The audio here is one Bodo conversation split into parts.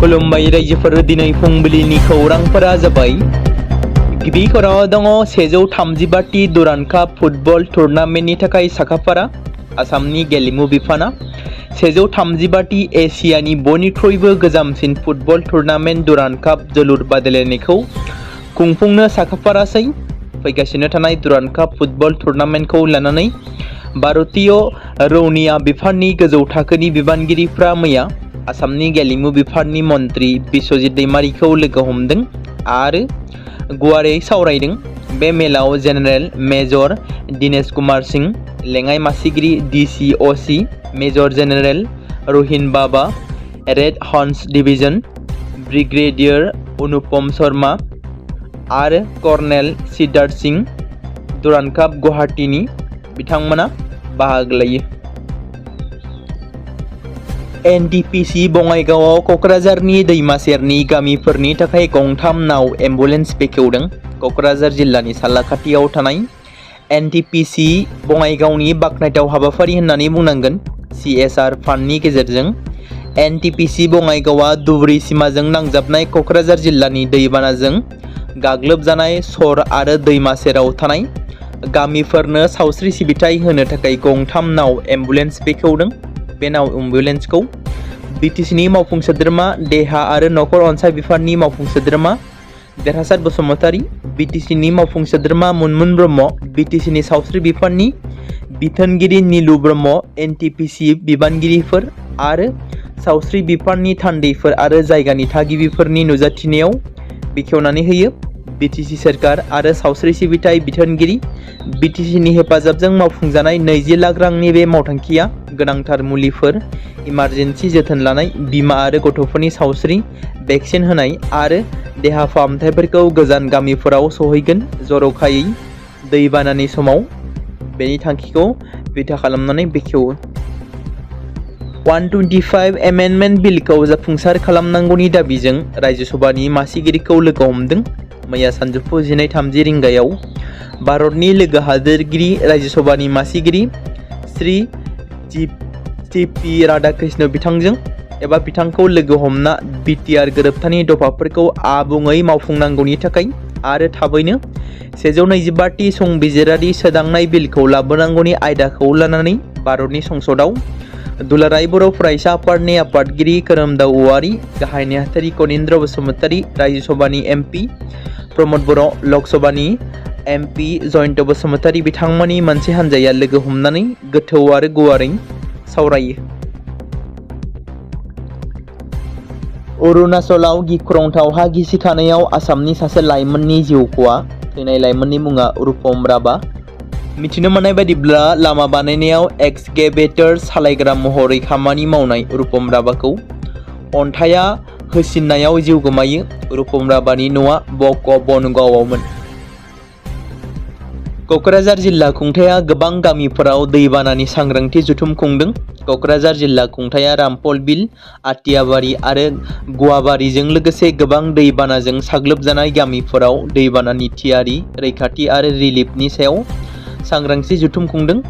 खुलुमबाय रायजोफोर दिनै फुंबिलिनि खौरांफोरा जाबाय गिबि खौराङाव दङ 135टी दुरान्ड काप फुटबल टुर्नामेन्टनि थाखाय साखाफारा आसामनि गेलेमु बिफाना 135टी एसियानि बयनिख्रुइबो गोजामसिन फुटबल टुर्नामेन्ट दुरान्ड काप जोलुर बादायलायनायखौ खुंफुंनो साखाफारासै। फैगासिनो थानाय दुरान्ड काप फुटबल टुर्नामेन्टखौ लानानै भारतीय रौनिया बिफाननि गोजौ थाखोनि बिबानगिरिफ्रा मैया आसामनि गेलेमु बिफाननि मन्त्रि बिश्वजित दैमारिखौ लोगो हमदों आरो गुवारै सावरायदों। बे मेलाव जेनेरेल मेजर दिनेश कुमार सिंह, लेङाइ मासिगिरि DCOC मेजर जेनेरेल रहिन बाबा, रेड हर्न्स डिभिजन ब्रिगेडियर अनुपम शर्मा आरो कर्नेल सिद्धार्थ सिंह दुरान्ड काप गुवाहाटीनि बिथांमोना बाहागो लायो। NTPC बङाइगावआव क'क्राझारनि दैमा सेरनि गामिफोरनि थाखाय गंथाम नाव एम्बुलेन्स बेखेवदों। क'क्राझार जिल्लानि सालाखाथियाव थानाय NTPC बङाइगावनि बाख्नायथाव हाबाफारि होननानै बुंनांगोन। CSR फान्डनि गेजेरजों NTPC बङाइगावआ धुबुरी सिमाजों नांजाबनाय क'क्राझार जिल्लानि दैबानाजों गाग्लोबजानाय सर आरो दैमा सेराव थानाय गामिफोरनो सावस्रि सिबिथाय होनो थाखाय गंथाम नाव एम्बुलेन्स बेखेवदों। बे नाव एम्बुलेन्सखौ BTCनि मावफुं सोद्रोमा देहा आरो नखर अनसाय बिफाननि मावफुं सोद्रोमा देरहासार बसुमतारी, BTCनि मावफुं सोद्रोमा मुनमुन ब्रह्म, BTCनि सावस्रि बिफाननि बिथोनगिरि नीलु ब्रह्म, NTPC बिबानगिरिफोर आरो सावस्रि बिफाननि थान्दैफोर आरो जायगानि थागिबिफोरनि नुजाथिनायाव बेखेवनानै होयो। BTC सोरखार आरो सावस्रि सिबिथाय बिथोनगिरि BTCनि हेफाजाबजों मावफुंजानाय 20 लाख रांनि बे मावथांखिया गोनांथार मुलिफोर, इमारजेन्सि जोथोन लानाय, बिमा आरो गथ'फोरनि सावस्रि, भेक्सिन होनाय आरो देहा फाहामथायफोरखौ गोजान गामिफोराव सहैगोन। जर'खायै दैबानानि समाव बेनि थांखिखौ बिथा खालामनानै बेखेवो। 125 एमेन्डमेन्ट बिलखौ जाफुंसार खालामनांगौनि दाबिजों रायजोसभानि मासिगिरिखौ लोगो हमदों। मैया सानजौफु 12:30 रिंगायाव भारतनि लोगो हादोरगिरि रायजोसभानि मासिगिरि श्री Btr राधाकृष्ण बिथांखौ लोगो हमना BTR गोरोबथानि दफाफोरखौ आबुङै मावफुंनांगौनि थाखाय आरो थाबैनो 125टी संबिजिरारि सोदांनाय बिलखौ लाबोनांगौनि आयदाखौ लानानै भारतनि संसदआव दुलाराय बर' फरायसा आफादनि आफादगिरि खोरोमदाव औवारी, गाहाय नेहाथारि कनिन्द्र बसुमतारी, रायजोसभानि MP प्रमद बर', लकसभानि MP जयन्त बसुमतारी बिथांमोननि मोनसे हान्जाया लोगो हमनानै गोथौ आरो गुवारै सावरायो। अरुणाचलाव गिख्रंथाव हा गिसिखानायाव आसामनि सासे लाइमोननि जिउ खहा। थैनाय लाइमोननि मुङा अनुपम राभा। मिथिनो मोननाय बायदिब्ला लामा बानायनायाव एक्सकेभेटर सालायग्रा महरै खामानि मावनाय अनुपम राभाखौ अन्थाइआ होसिननायाव जिउ गोमायो। अनुपम राभानि न'आ बक बनगावआवमोन। क'क्राझार जिल्ला खुंथाया गोबां गामिफोराव दैबानानि सांग्रांथि जथुम खुंदों। क'क्राझार जिल्ला खुंथाया रामफल बिल, आटियाबारि आरो गुवाबारिजों लोगोसे गोबां दैबानाजों साग्लोबजानाय गामिफोराव दैबानानि थियारि, रैखाथि आरो रिलिफनि सायाव सांग्रांथि जथुम खुंदों।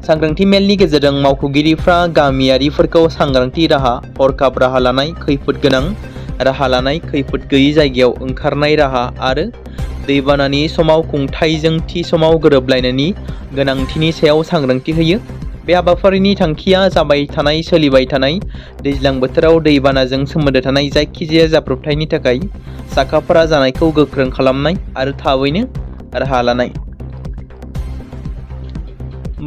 सांग्रांथि मेलनि गेजेरजों मावख'गिरिफ्रा गामियारिफोरखौ सांग्रांथि राहा, हरखाब राहा लानाय, खैफोद गोनां राहा लानाय, खैफोद गैयै जायगायाव ओंखारनाय राहा आरो दैबानानि समाव खुंथायजों थि समाव गोरोबलायनायनि गोनांथिनि सायाव सांग्रांथि होयो। बे हाबाफारिनि थांखिया सोलिबाय थानाय दैज्लां बोथोराव दैबानाजों सोमोन्दो थानाय जायखिजाया जाब्रबथायनि थाखाय साखाफारा जानायखौ गोख्रों खालामनाय आरो थाबैनो राहा लानाय।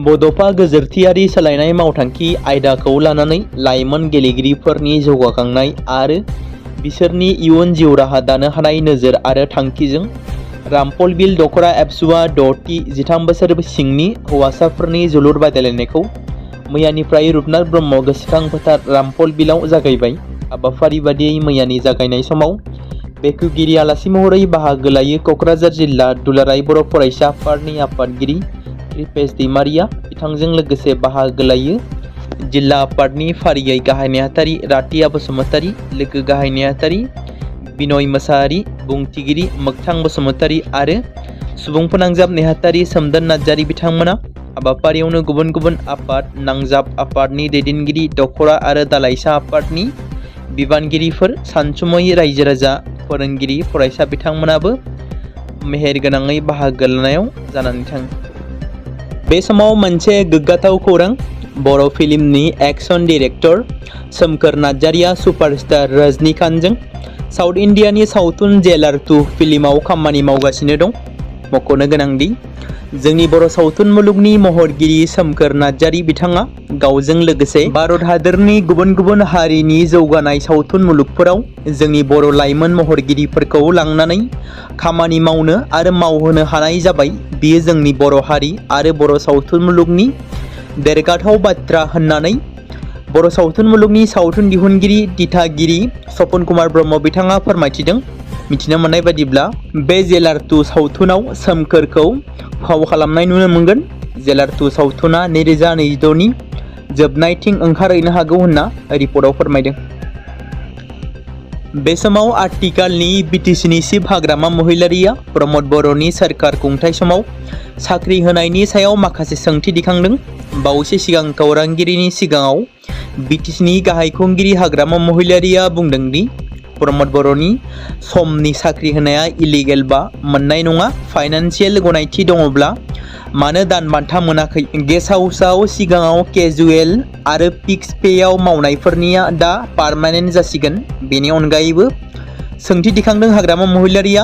बड'फा गोजोरथियारि सोलायनाय मावथांखि आयदाखौ लानानै लाइमोन गेलेगिरिफोरनि जौगाखांनाय आरो बिसोरनि इयुन जिउ राहा दानो हानाय नोजोर आरो थांखिजों रामफल बिल दख'रा एबसुआ 6थि 13 बोसोर सिंनि हौवासाफोरनि जोलुर बादायलायनायखौ मैयानिफ्राय रुपनाथ ब्रह्म गोसोखां फोथार रामफल बिलाव जागायबाय। हाबाफारि बादियै मैयानि जागायनाय समाव बेखेवगिरि आलासि महरै बाहागो लायो क'क्राझार जिल्ला दुलाराय बर' फरायसा आफादनि आफादगिरि कृपेश दैमारिया। बिथांजों लोगोसे बाहागो लायो जिल्ला आफादनि फारियै गाहाय नेहाथारि रातिया बसुमतारी, लोगो गाहाय नेहाथारि बिनय मोसाहारि, बुंथिगिरि मोगथां बसुमतारी आरो सुबुं फोनांजाब नेहाथारि सोमदोन नार्जारी बिथांमोना। हाबाफारियावनो गुबुन गुबुन आफाद नांजाब आफादनि दैदेनगिरि दख'रा आरो दालाइसा आफादनि बिबानगिरिफोर, सानसुमै रायजो राजा, फोरोंगिरि, फरायसा बिथांमोनाबो मेहेर गोनाङै बाहागो लानायाव जानानै थाङो। बे समाव मोनसे गोग्गाथाव खौरां, बर' फिल्मनि एक्शन डिरेक्टर सोमखोर नार्जारिया सुपारस्टार रजनीकान्तजों साउथ इन्डियानि सावथुन जेलार 2 फिल्माव खामानि मावगासिनो दं। मख'नो गोनांदि जोंनि बर' सावथुन मुलुगनि महरगिरि सोमखोर नार्जारि बिथाङा गावजों लोगोसे भारत हादरनि गुबुन गुबुन हारिनि जौगानाय सावथुन मुलुगफोराव जोंनि बर' लाइमोन महरगिरिफोरखौ लांनानै खामानि मावनो आरो मावहोनो हानाय जाबाय। बेयो जोंनि बर' हारि आरो बर' सावथुन मुलुगनि देरगाथाव बाथ्रा होननानै बर' सावथुन मुलुगनि सावथुन दिहुनगिरि दिथागिरि सपन कुमार ब्रह्म बिथाङा फोरमायथिदों। मिथिनो मोननाय बादिब्ला बे जेलार 2 सावथुनाव सोमखोरखौ फाव खालामनाय नुनो मोनगोन। जेलार 2 सावथुना 2026नि जोबनायथिं ओंखारहैनो हागौ होनना रिपर्टआव फोरमायदों। बे समाव आथिखालनि बिटिसिनि चिफ हाग्रामा महिलारिया प्रमद बर'नि सोरखार खुंथाय समाव साख्रि होनायनि सायाव माखासे सोंथि दिखांदों। बावैसो सिगां खौरांगिरिनि सिगाङाव बिटिसिनि गाहाय खुंगिरि हाग्रामा महिलारिया बुंदों दि प्रमद बर'नि समनि साख्रि होनाया इलिगेल बा मोननाय नङा। फाइनान्सियेल गनायथि दङब्ला मानो दान बान्था मोनाखै? गेस्ट हाउसआव सिगाङाव केजुएल आरो फिक्स पेआव मावनायफोरनिया दा पार्मानेन्ट जासिगोन। बेनि अनगायैबो सोंथि दिखांदों हाग्रामा महिलारिया,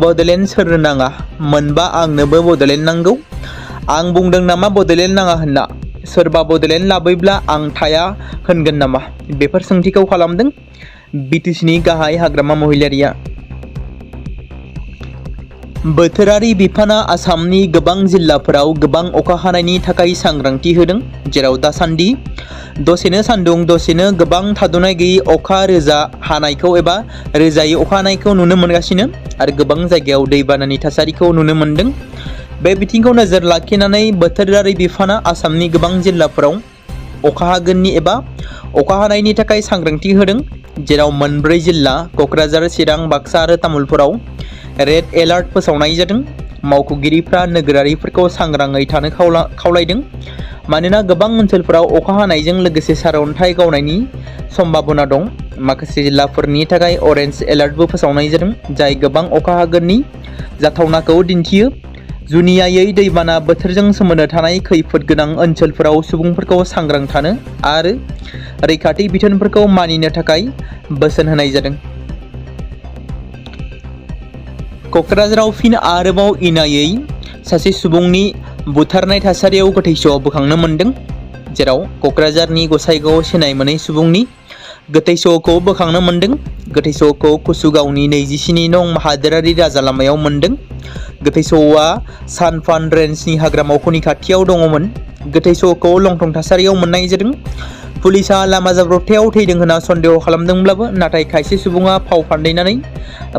बड'लेण्ड सोरनो नाङा? मोनबा आंनोबो बड'लेण्ड नांगौ। आं बुंदों नामा बड'लेण्ड नाङा होनना? सोरबा बड'लेण्ड लाबोब्ला आं थाया होनगोन नामा? बेफोर सोंथिखौ खालामदों बिटिसिनि गाहाय हाग्रामा महिलारिया। बोथोरारि बिफाना आसामनि गोबां जिल्लाफोराव गोबां अखा हानायनि थाखाय सांग्रांथि होदों, जेराव दासान्दि दसेनो सान्दुं, दसेनो गोबां थाद'नाय गैयै अखा रोजा हानायखौ एबा रोजायै अखा हानायखौ नुनो मोनगासिनो आरो गोबां जायगायाव दैबानानि थासारिखौ नुनो मोनदों। बे बिथिंखौ नोजोर लाखिनानै बोथोरारि बिफाना आसामनि गोबां जिल्लाफोराव अखा हागोननि एबा अखा हानायनि थाखाय सांग्रांथि होदों, जेराव मोनब्रै जिल्ला क'क्राझार, चिरां, बाक्सा आरो तामुलपुराव रेड एलार्ट फोसावनाय जादों। मावख'गिरिफ्रा नोगोरारिफोरखौ सांग्राङै थानो खावलायदों, मानोना गोबां ओनसोलफोराव अखा हानायजों लोगोसे सारअन्थाइ गावनायनि सम्भाबना दं। माखासे जिल्लाफोरनि थाखाय अरेन्ज एलार्टबो फोसावनाय जादों, जाय गोबां अखा हागोननि जाथावनाखौ दिन्थियो। जुनियायै दैबाना बोथोरजों सोमोन्दो थानाय खैफोद गोनां ओनसोलफोराव सुबुंफोरखौ सांग्रां थानो आरो रैखाथि बिथोनफोरखौ मानिनो थाखाय बोसोन होनाय जादों। क'क्राझाराव फिन आरोबाव इनायै सासे सुबुंनि बुथारनाय थासारियाव गोथै सह बोखांनो मोन्दों, जेराव क'क्राझारनि गसाइगावआव सिनाय मोनै सुबुंनि गोथै सहखौ बोखांनो मोन्दों। गोथै सहखौ कुसुगावनि 27 नं हादोरारि राजा लामायाव मोन्दों। गोथै सहआ सानफान रेन्जनि हाग्रा मावख'नि खाथियाव दङमोन। गोथै सहखौ लंथं थासारियाव मोननाय जादों। पुलिसआ लामा जाब्रबथायाव थैदों होनना सन्देह खालामदोंब्लाबो नाथाय खायसे सुबुङा फाव फान्दायनानै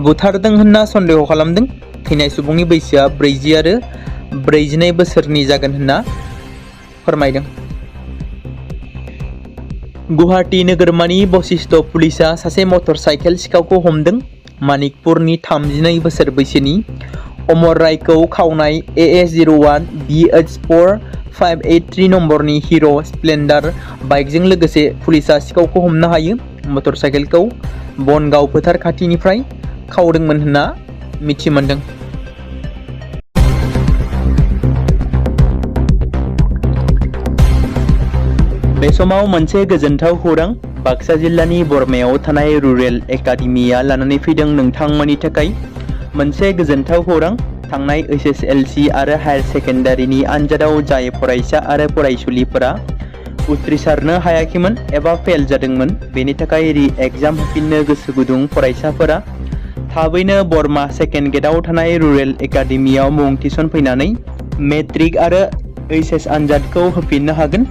बुथारदों होनना सन्देह खालामदों। थैनाय सुबुंनि बैसोआ 40 आरो 42 बोसोरनि जागोन होनना फोरमायदों। गुवाहाटी नोगोरमानि बशिष्ट पुलिसआ सासे मटर साइकेल सिखावखौ हमदों। मानिकपुरनि 32 बोसोर बैसोनि अमर रायखौ खावनाय AS01 BH4583 नम्बरनि हिर' स्प्लेन्डार बाइकजों लोगोसे पुलिसआ सिखावखौ हमनो हायो। मटर साइकेलखौ बनगाव फोथार खाथिनिफ्राय खावदोंमोन होनना मिथि मोनदों। बे समाव मोनसे गोजोनथाव खौरां, बाक्सा जिल्लानि बरमायाव थानाय रुरेल एकाडेमिया लानानै फैदों नोंथांमोननि थाखाय मोनसे गोजोनथाव खौरां। थांनाय HSLC आरो हायार सेकेन्डारिनि आनजादाव जाय फरायसा आरो फरायसुलिफोरा उथ्रिसारनो हायाखैमोन एबा फेल जादोंमोन, बेनि थाखाय रि-एग्जाम होफिननो गोसो गुदुं फरायसाफोरा थाबैनो बरमा सेकेन्ड गेटआव थानाय रुरेल एकाडेमियाव मुं थिसनफैनानै मेट्रिक आरो HS आनजादखौ होफिननो हागोन।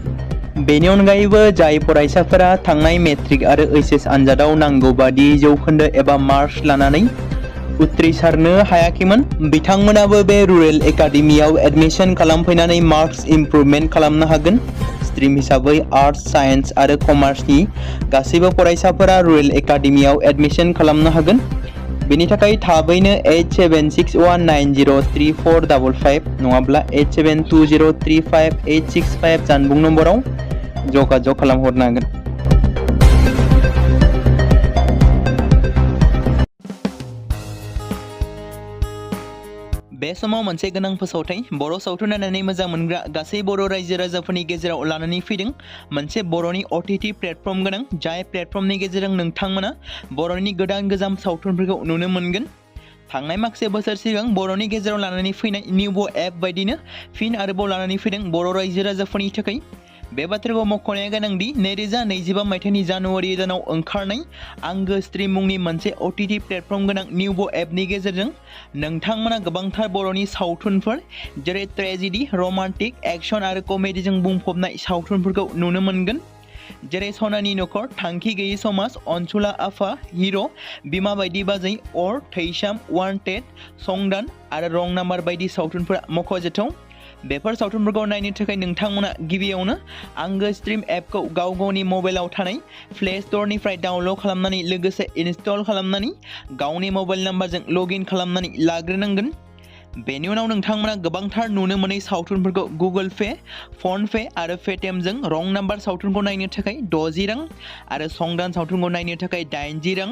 बेनि अनगायैबो जाय फरायसाफोरा थांनाय मेट्रिक आरो HS आनजादाव नांगौ बादि जौखोन्दो एबा मार्क्स लानानै उथ्रिसारनो हायाखैमोन, बिथांमोनाबो बे रुरेल एकाडेमियाव एडमिशन खालामफैनानै मार्क्स इमप्रुभमेन्ट खालामनो हागोन। स्ट्रिम हिसाबै आर्ट्स, साइन्स आरो कमार्सनि गासैबो फरायसाफोरा रुरेल एकाडेमियाव एडमिशन खालामनो हागोन। बेनि थाखाय थाबैनो 8761903455 नङाब्ला 87203585 जानबुं नम्बराव जगाजग खालामहरनो हागोन। बे समाव मोनसे गोनां फोसावथाय बर' सावथुन नायनानै मोजां मोनग्रा गासै बर' रायजो राजाफोरनि गेजेराव लानानै फैदों मोनसे बर'नि OTT प्लेटफर्म गोनां जाय प्लेटफर्मनि गेजेरजों नोंथांमोना बर'नि गोदान सावथुनफोरखौ नुनो मोनगोन। थांनाय माखासे बोसोर सिगां बर'नि गेजेराव लानानै फैनाय निउबो एप बायदिनो फिन आरोबाव लानानै फैदों बर' रायजो राजाफोरनि थाखाय। बे बाथ्राखौ मख'नाया गोनांदि 2025 मायथाइनि जानुवारि दानाव ओंखारनाय आंगो स्ट्रीम मुंनि मोनसे OTT प्लेटफर्म गोनां निउबो एपनि गेजेरजों नोंथांमोना गोबांथार बर'नि सावथुनफोर जेरै ट्रेजेडी, रमान्टिक, एक्शन आरो कमेडीजों बुंफबनाय सावथुनफोरखौ नुनो मोनगोन। जेरै सनानि नखर, थांखि गैयै समाज, अनसुला आफा, हिर', बिमा बायदि बाजै, अर, थैसाम, वान्टेड, संदान आरो रं नाम्बार बायदि सावथुनफोरा मख'जाथाव। बेफोर सावथुनफोरखौ नायनो थाखाय नोंथांमोना गिबियावनो आंगो स्ट्रीम एपखौ गावनि मबाइलाव थानाय प्ले स्ट'रनिफ्राय डाउनल'ड खालामनानै लोगोसे इनस्टल खालामनानै गावनि मबाइल नाम्बारजों लगइन खालामनानै लाग्रोनांगोन। बेनि उनाव नोंथांमोना गोबांथार नुनो मोनै सावथुनफोरखौ गुगोल पे, फन पे आरो पेटिएमजों रं नाम्बार सावथुनखौ नायनो थाखाय 60 रां आरो संदान सावथुनखौ नायनो थाखाय 80 रां,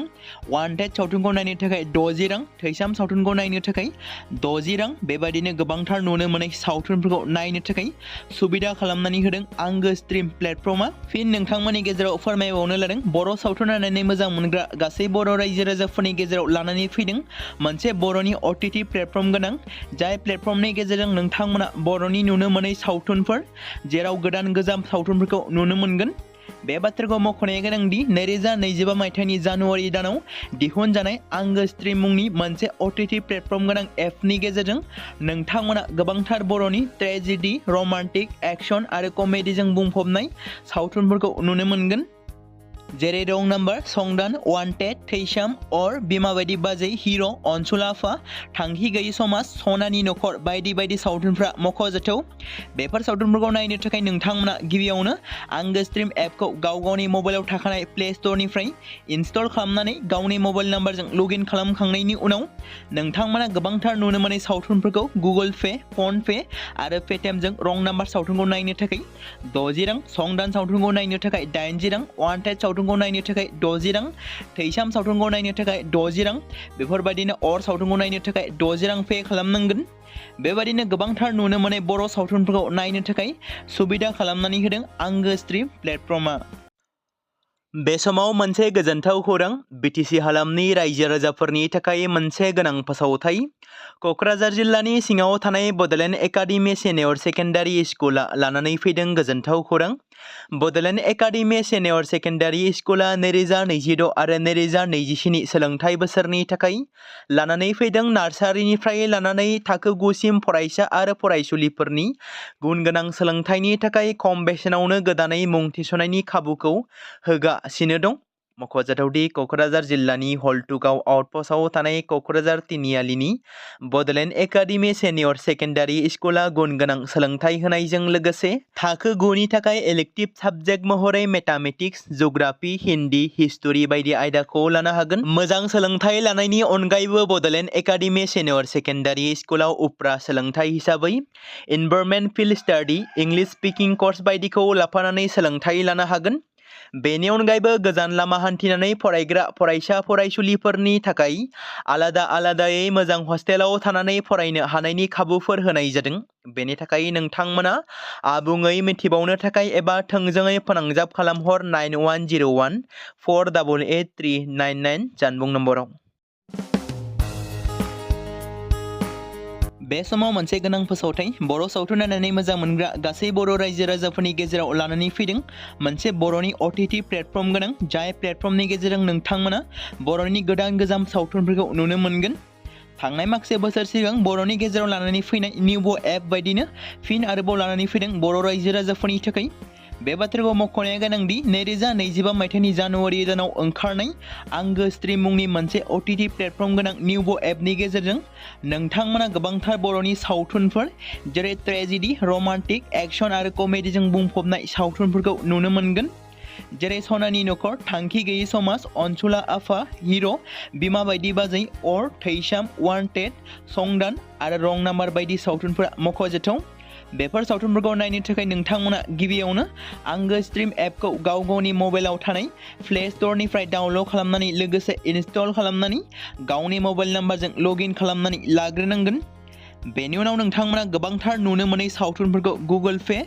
वान्टेड सावथुनखौ नायनो थाखाय 60 रां, थैसाम सावथुनखौ नायनो थाखाय 60 रां बेबायदिनो गोबांथार नुनो मोनै सावथुनफोरखौ नायनो थाखाय सुबिदा खालामनानै होदों आंगो स्ट्रीम प्लेटफर्मा। फिन नोंथांमोननि गेजेराव फोरमायबावनो लादों बर' सावथुन नायनानै मोजां मोनग्रा गासै बर' रायजो राजाफोरनि गेजेराव लानानै फैदों मोनसे बर'नि OTT प्लेटफर्म गोनां जाय प्लेटफर्मनि गेजेरजों नोंथांमोना बर'नि नुनो मोनै सावथुनफोर जेराव गोजाम सावथुनफोरखौ नुनो मोनगोन। बे बाथ्राखौ मख'नाया गोनांदि 2025 मायथाइनि जानुवारि दानाव दिहुनजानाय आंगो स्ट्रीम मुंनि मोनसे OTT प्लेटफर्म गोनां एपनि गेजेरजों नोंथांमोना गोबांथार बर'नि ट्रेजेडी, रमान्टिक, एक्शन आरो कमेडीजों बुंफबनाय सावथुनफोरखौ नुनो मोनगोन। जेरै रं नाम्बार, संदान, वान्टेड, थैसाम, अर, बिमा बायदि बाजै, हिर', अनसुला आफा, थांखि गैयै समाज, सनानि नखर बायदि सावथुनफ्रा मख'जाथाव। बेफोर सावथुनफोरखौ नायनो थाखाय नोंथांमोना गिबियावनो आंगो स्ट्रीम एपखौ गावनि मबाइलाव थाखानाय प्ले स्ट'रनिफ्राय इनस्टल खालामनानै गावनि मबाइल नाम्बारजों लगइन खालामखांनायनि उनाव नोंथांमोना गोबांथार नुनो मोनै सावथुनफोरखौ गुगोल पे, फन पे आरो पेटिएमजों रं नाम्बार सावथुनखौ नायनो थाखाय 60 रां, संदान सावथुनखौ नायनो थाखाय 80 रां, वान्टेड सावथुनखौ नायनो थाखाय 60 रां, थैसाम सावथुनखौ नायनो थाखाय 60 रां बेफोरबायदिनो अर सावथुनखौ नायनो थाखाय 60 रां पे खालामनांगोन। बेबायदिनो गोबांथार नुनो मोनै बर' सावथुनफोरखौ नायनो थाखाय सुबिदा खालामनानै होदों आंगो स्ट्रीम प्लेटफर्मा। बे समाव मोनसे गोजोनथाव खौरां BTC हालामनि रायजो राजाफोरनि थाखाय मोनसे गोनां फोसावथाय। क'क्राझार जिल्लानि सिङाव थानाय बड'लेण्ड एकाडेमि सिनियर सेकेन्डारि स्कुला लानानै फैदों गोजोनथाव खौरां। बड'लेण्ड एकाडेमि सिनियर सेकेन्डारि स्कुला 2026 आरो 2027 सोलोंथाइ बोसोरनि थाखाय लानानै फैदों नार्सारिनिफ्राय लानानै थाखो 9 सिम फरायसा आरो फरायसुलिफोरनि गुन गोनां सोलोंथाइनि थाखाय खम बेसेनावनो गोदानै मुं थिसननायनि खाबुखौ होगासिनो दं। मख'जाथावदि क'क्राझार जिल्लानि हल्टुगाव आउटपस्टआव थानाय क'क्राझार तिनिआलिनि बड'लेण्ड एकाडेमि सिनियर सेकेन्डारि स्कुला गुन गोनां सोलोंथाइ होनायजों लोगोसे थाखो 9 नि थाखाय इलेक्टिभ साबजेक्ट महरै मेथामेटिक्स, जिअ'ग्राफि, हिन्दी, हिस्टरि बायदि आयदाखौ लानो हागोन। मोजां सोलोंथाइ लानायनि अनगायैबो बड'लेण्ड एकाडेमि सिनियर सेकेन्डारि स्कुलाव उफ्रा सोलोंथाइ हिसाबै environment field study, English speaking course बायदिखौ लाफानानै सोलोंथाइ लानो हागोन। बेनि अनगायैबो गोजान लामा हान्थिनानै फरायग्रा फरायसा फरायसुलिफोरनि थाखाय आलादायै मोजां हस्टेलाव थानानै फरायनो हानायनि खाबुफोर होनाय जादों। बेनि थाखाय नोंथांमोना आबुङै मिथिबावनो थाखाय एबा थोंजोङै फोनांजाब खालामहर 9101 488 399 जानबुं नम्बराव। बे समाव मोनसे गोनां फोसावथाय बर' सावथुन नायनानै मोजां मोनग्रा गासै बर' रायजो राजाफोरनि गेजेराव लानानै फैदों मोनसे बर'नि OTT प्लेटफर्म गोनां जाय प्लेटफर्मनि गेजेरजों नोंथांमोना बर'नि गोदान सावथुनफोरखौ नुनो मोनगोन। थांनाय माखासे बोसोर सिगां बर'नि गेजेराव लानानै फैनाय निउबो एप बायदिनो फिन आरोबाव लानानै फैदों बर' रायजो राजाफोरनि थाखाय। बे बाथ्राखौ मख'नाया गोनांदि 2025 मायथाइनि जानुवारि दानाव ओंखारनाय आंगो स्ट्रीम मुंनि मोनसे OTT प्लेटफर्म गोनां निउबो एपनि गेजेरजों नोंथांमोना गोबांथार बर'नि सावथुनफोर जेरै ट्रेजेडी, रमान्टिक, एक्शन आरो कमेडीजों बुंफबनाय सावथुनफोरखौ नुनो मोनगोन। जेरै सनानि नखर, थांखि गैयै समाज, अनसुला आफा, हिर', बिमा बायदि बाजै, अर, थैसाम, वान्टेड, संदान आरो रं नाम्बार बायदि सावथुनफोरा मख'जाथाव। बेफोर सावथुनफोरखौ नायनो थाखाय नोंथांमोना गिबियावनो आंगो स्ट्रीम एपखौ गावनि मबाइलाव थानाय प्ले स्ट'रनिफ्राय डाउनल'ड खालामनानै लोगोसे इनस्टल खालामनानै गावनि मबाइल नाम्बारजों लगइन खालामनानै लाग्रोनांगोन। बेनि उनाव नोंथांमोना गोबांथार नुनो मोनै सावथुनफोरखौ गुगोल पे,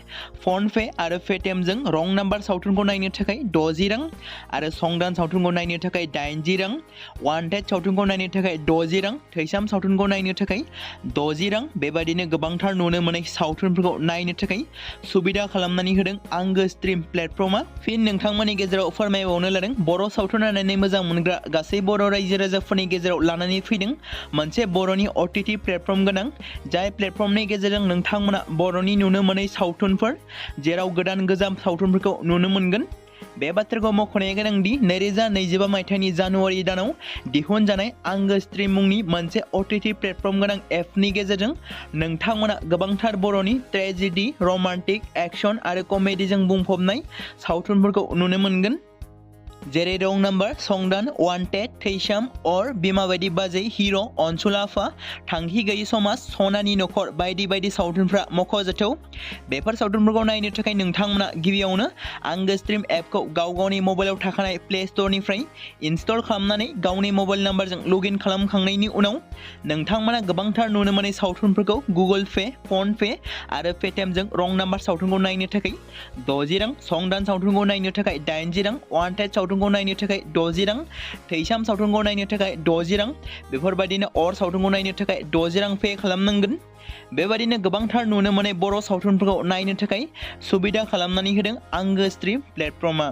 फन पे आरो पेटिएमजों रं नाम्बार सावथुनखौ नायनो थाखाय 60 रां आरो संदान सावथुनखौ नायनो थाखाय 80 रां, वान्टेड सावथुनखौ नायनो थाखाय 60 रां, थैसाम सावथुनखौ नायनो थाखाय 60 रां बेबायदिनो गोबांथार नुनो मोनै सावथुनफोरखौ नायनो थाखाय सुबिदा खालामनानै होदों आंगो स्ट्रिम प्लेटफर्मा। फिन नोंथांमोननि गेजेराव फोरमायबावनो लादों बर' सावथुन नायनानै मोजां मोनग्रा गासै बर' रायजो राजाफोरनि गेजेराव लानानै फैदों मोनसे बर'नि OTT प्लेटफर्म गोनां, जाय प्लेटफर्मनि गेजेरजों नोंथांमोना बर'नि नुनो मोनै सावथुनफोर जेराव गोदान गोजाम सावथुनफोरखौ नुनो मोनगोन। बे बाथ्राखौ मख'नाया गोनांदि 2025 मायथाइनि जानुवारि दानाव दिहुनजानाय आंगो स्ट्रिम मुंनि मोनसे OTT प्लेटफर्म गोनां एपनि गेजेरजों नोंथांमोना गोबांथार बर'नि ट्रेजेडि, रमान्टिक, एक्शन आरो कमेडिजों बुंफबनाय सावथुनफोरखौ नुनो मोनगोन। जेरै रं नाम्बार, संदान, वान्टेड, थैसाम, अर, बिमा बायदि बाजै, हिर', अनसुला आफा, थांखि गैयि समाज, सनानि नखर बायदि बायदि सावथुनफ्रा मख'जाथाव। बेफोर सावथुनफोरखौ नायनो थाखाय नोंथांमोना गिबियावनो आंगो स्ट्रिम एपखौ गावनि मबाइलाव थाखानाय प्ले स्ट'रनिफ्राय इनस्टल खालामनानै गावनि मबाइल नाम्बारजों लगइन खालामखांनायनि उनाव नोंथांमोना गोबांथार नुनो मोनै सावथुनफोरखौ गुगोल पे, फन पे आरो पेटिएमजों रं नाम्बार सावथुनखौ नायनो थाखाय 60 रां, संदान सावथुनखौ नायनो थाखाय 80 रां, वान्टेड सावथुनखौ नायनो थाखाय 60 रां, थैसाम सावथुनखौ नायनो थाखाय 60 रां बेफोरबायदिनो अर सावथुनखौ नायनो थाखाय 60 रां पे खालामनांगोन। बेबायदिनो गोबांथार नुनो मोनै बर' सावथुनफोरखौ नायनो थाखाय सुबिदा खालामनानै होदों आंगो स्ट्रिम प्लेटफर्मा।